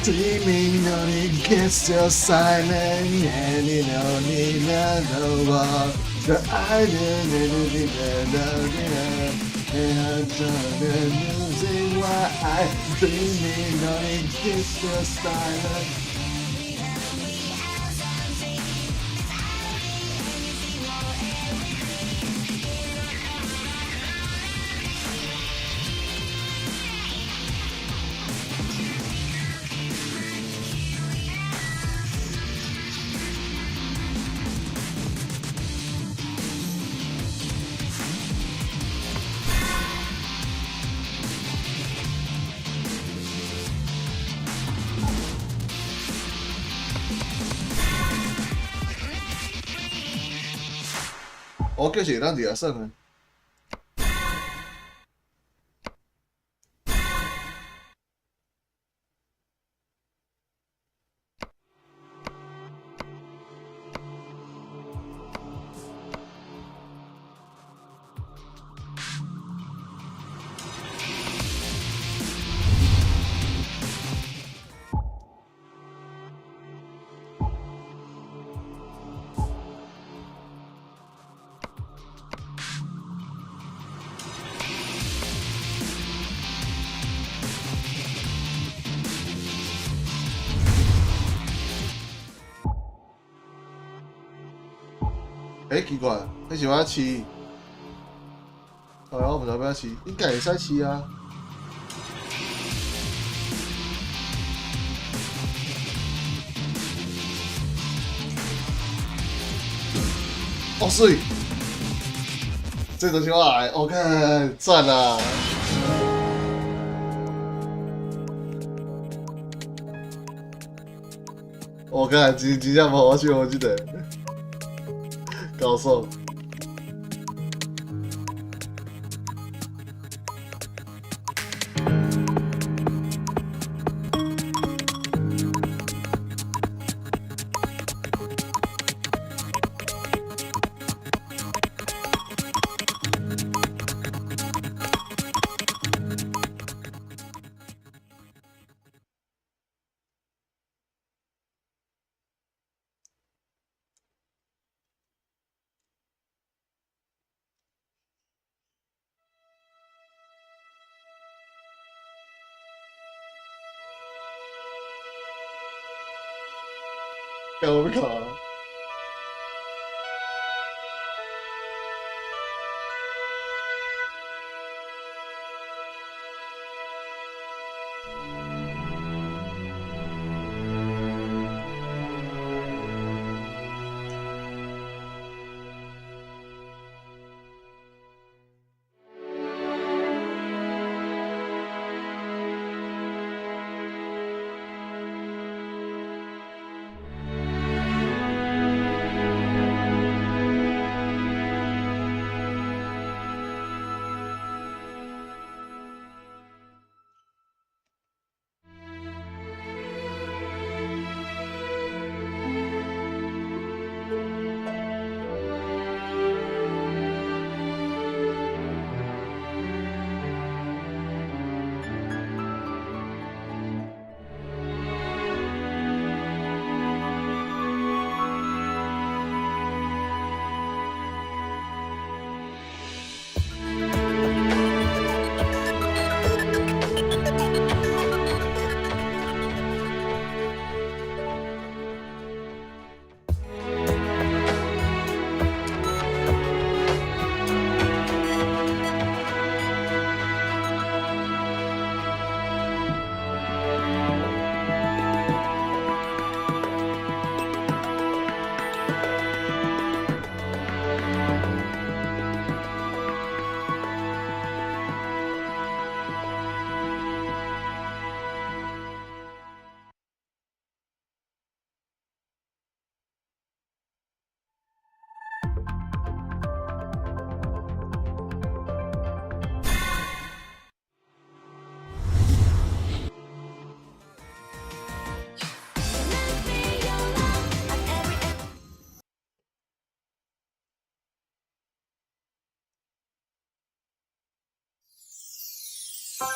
Dreaming only gets your silent and you don't need another one. The I and the music while I dreaming only gets your silent. 我叫是咱伫遐耍的。欸，奇怪，彼是欲飼？哎，我毋知欲飼，應該會使飼啊。哦，媠，這就是我愛的，OK，讚啊！我看真真正無好笑，這个高爽。幹我要哭。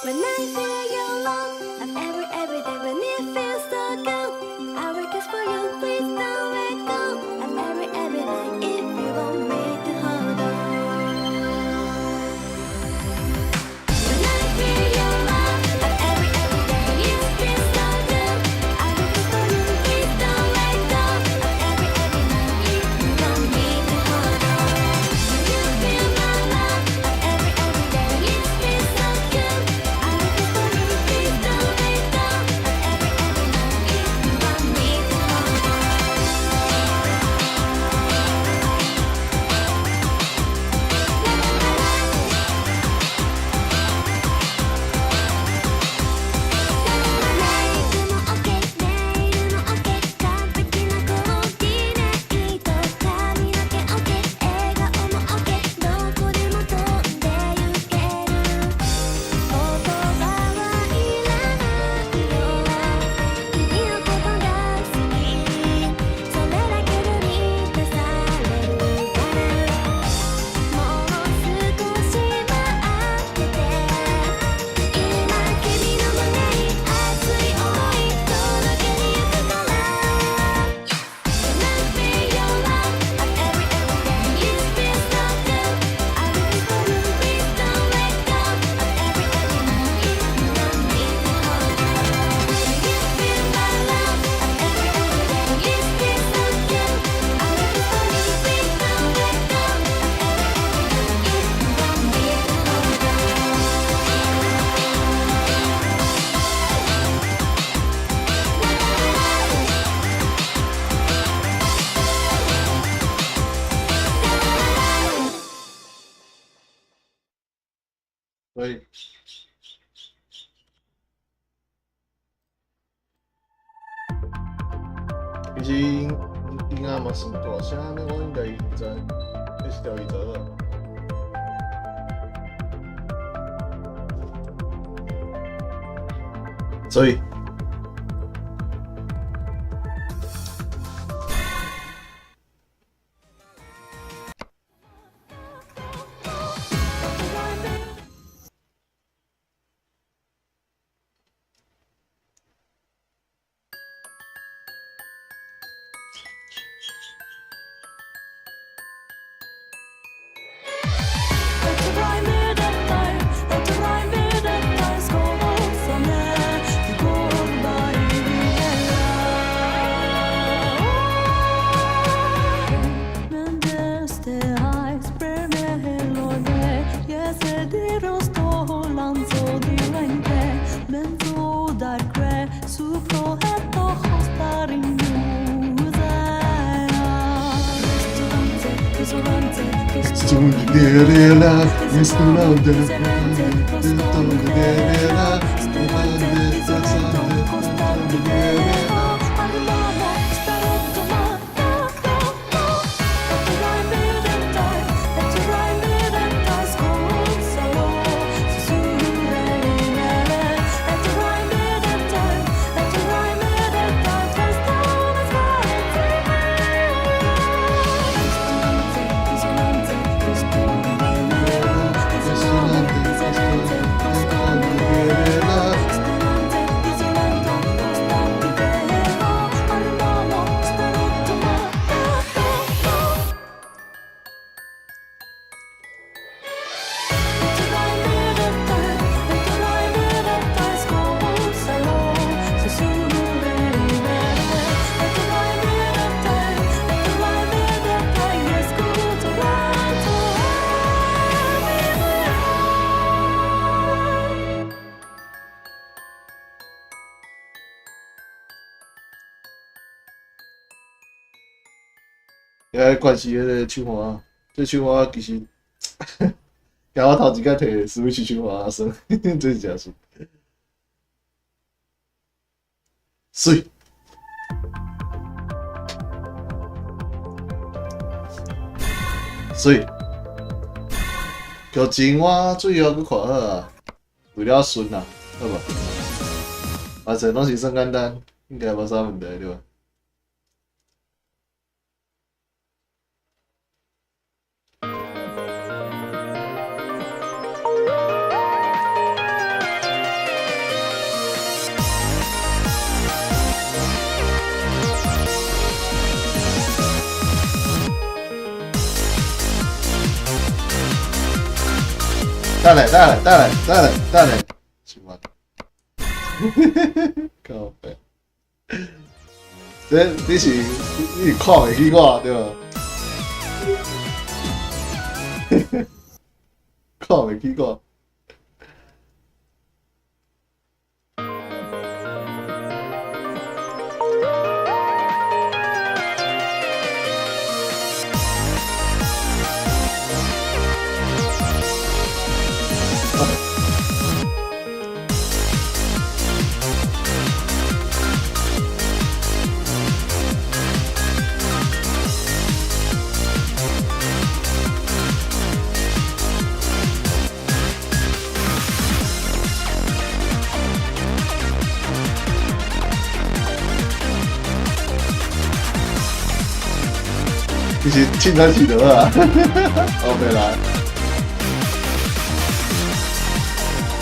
When I feel your love, I'm every day when it feels 所以其實音音樂嘛算大聲，我應該知，彼是調20了。所以。關係彼个手環，這手環其實，共我頭一擺提 Switch 手環耍，這是誠實。媠。媠。劇情我最後閣看好啊，為了順啊，好無？反正攏是算簡單，應該無啥問題對吧？等下，等下，等下，等下，等下，是我。靠北。這你是看袂起我對吧？看袂起我。其實凊彩試就好啊，後壁來，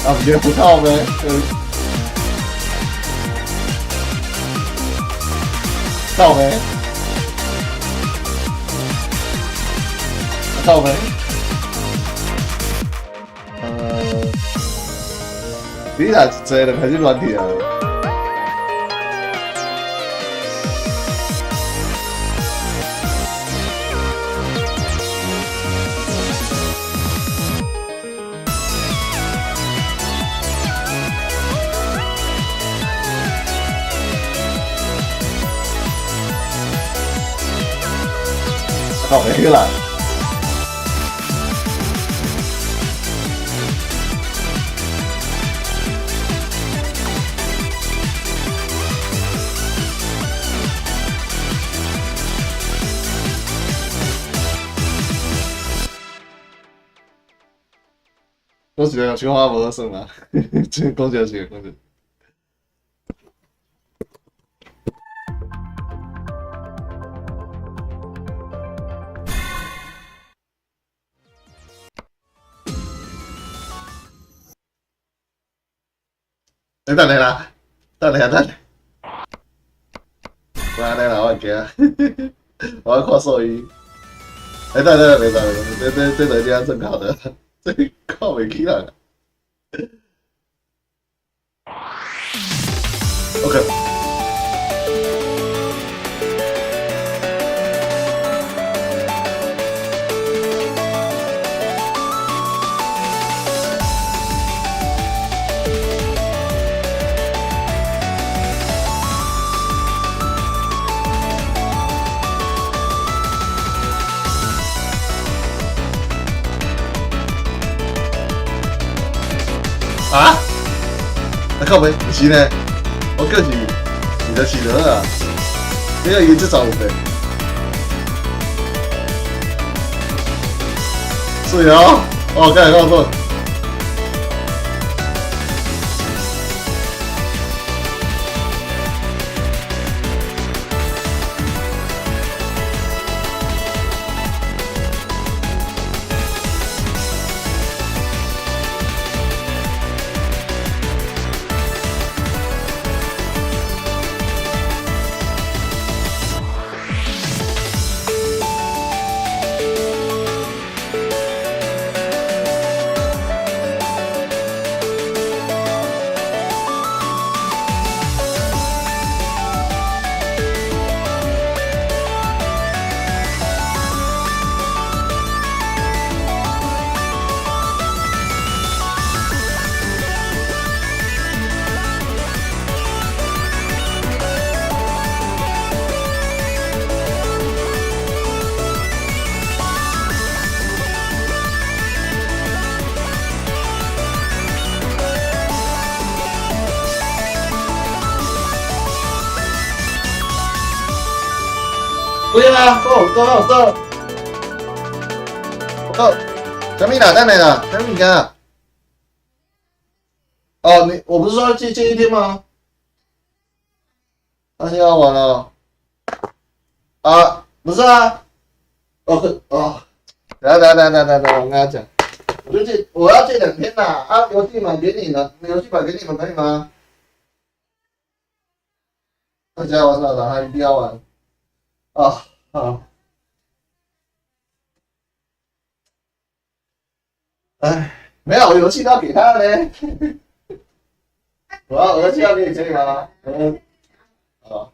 啊毋對，不透咩？透咩？透咩？你若一坐就開始亂去啊！靠沒啦！講實在，手環無好耍啦，這講真實，講真。欸，等下啦，等下等下，我按呢啦，我會驚，我愛看獸醫。欸，等下等下，等下，這這這個一定要正確的，這看袂起人。OK。啊？啊靠北，毋是呢，我叫是24就好啊。這個伊這十有變。水哦，哦，敢會講錯。不要啊！哦，走走走。哦，啥物啦？等下啦，啥物件？哦，你我不是說要借借一天嗎？他現在要玩了。啊，不是啊。哦，可哦，等下等下等下等下，我跟他講，我就借，我要借2天啦。啊，遊戲買給你了，遊戲買給你們可以嗎？大家玩啥的？他一定要玩。啊，好。哎，沒有，我遊戲都要給他嘞。我要遊戲要給你可以嗎？嗯，好。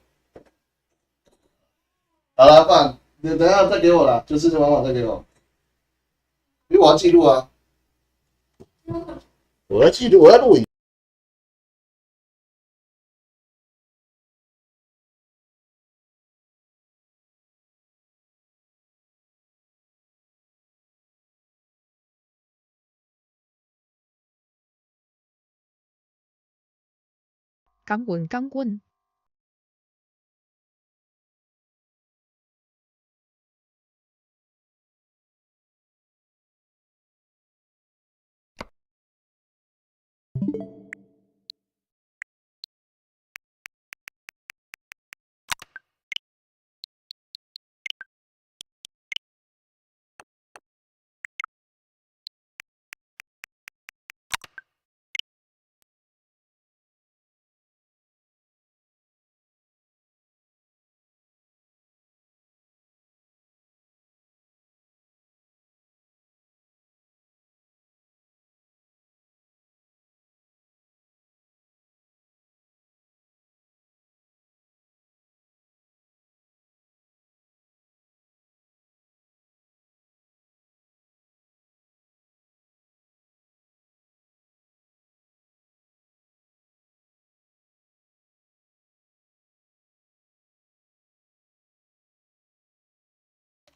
好了，不然你等下再給我了，就是玩完再給我，因為我要記錄啊。我要記錄，我要錄影。感恩感恩。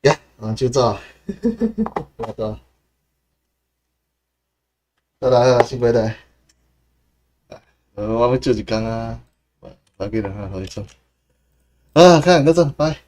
呀，我就走，我走，再來啊，新回來。我欲借一工啊，無要緊啦，予伊創。啊，看，閣做，拜。